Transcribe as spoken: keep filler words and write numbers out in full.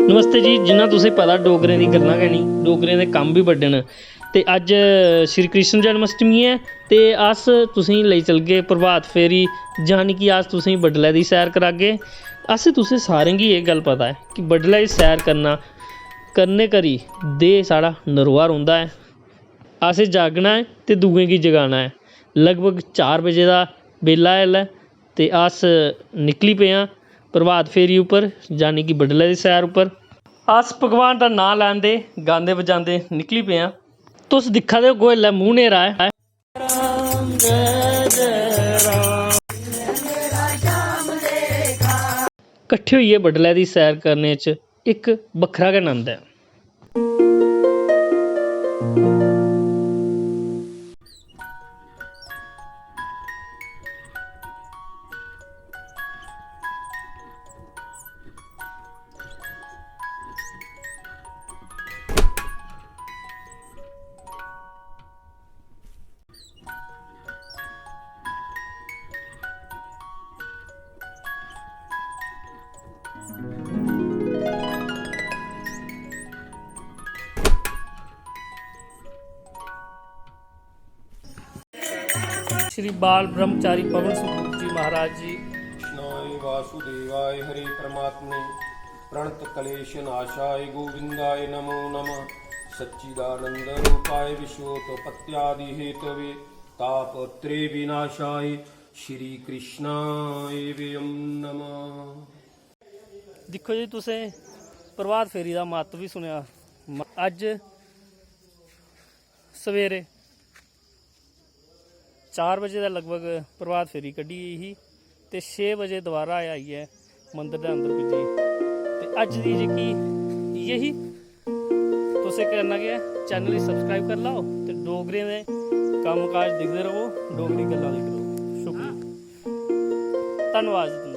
नमस्ते जी, जिन्ना तुसें पता, डोगरें दी गल्लां गै निं, डोगरें दे कम्म बी बड्डे न। ते अज्ज श्री कृष्ण जन्माष्टमी ऐ, ते अस तुसेंगी लेई चलगे प्रभात फेरी, यानी कि अस तुसेंगी बडलै दी सैर करागे। अस तुसें सारें गी एह् गल्ल पता ऐ कि बडलै दी सैर करना, करने करी देह् साढ़ा नरोआ रौंह्दा ऐ। असें जागना ऐ ते दूएं गी जगाना ऐ। लगभग चार बजे दा बेल्ला ऐ इसलै, ते अस निकली पे आं प्रभात फेरी उप्पर, यानी कि बडलै दी सैर उप्पर। अस भगवान दा नांऽ लैंदे, गांदे बजांदे निकली पे आं। तुस दिक्खा दे होगो, इसलै मूंह् न्हेरा ऐ। कट्ठे होइयै बडलै दी सैर करने च इक बक्खरा गै नंद ऐ। श्री बाल ब्रह्मचारी पवन सुत जी महाराज जी। कृष्णाय वासुदेवाय हरे परमात्मे प्रणत कलेश नाशाय गोविंदाय नमो नमः। सच्चिदानंद रूपाय विश्वोत्पत्त्यादि हेतवे तापत्रे विनाशाय श्री कृष्णाय वयम नमः। दिक्खो जी, तुसें प्रभात फेरी दा महत्व बी सुनेआ। म-, अज्ज सवेरे चार बजे दे लगभग प्रभात फेरी कड्ढी गेई ही ते छे बजे दोबारा आइयै मंदर दे अंदर पुज्जी। ते अज्ज दी जेह्की इ'यै ही। तुसें करना केह् ऐ, चैनल गी सब्सक्राइब करी लैओ ते डोगरें दे कम्म काज दिखदे र'वो, डोगरी गल्लां दिखदे र'वो। शुक्रिया, धन्नवाद जी।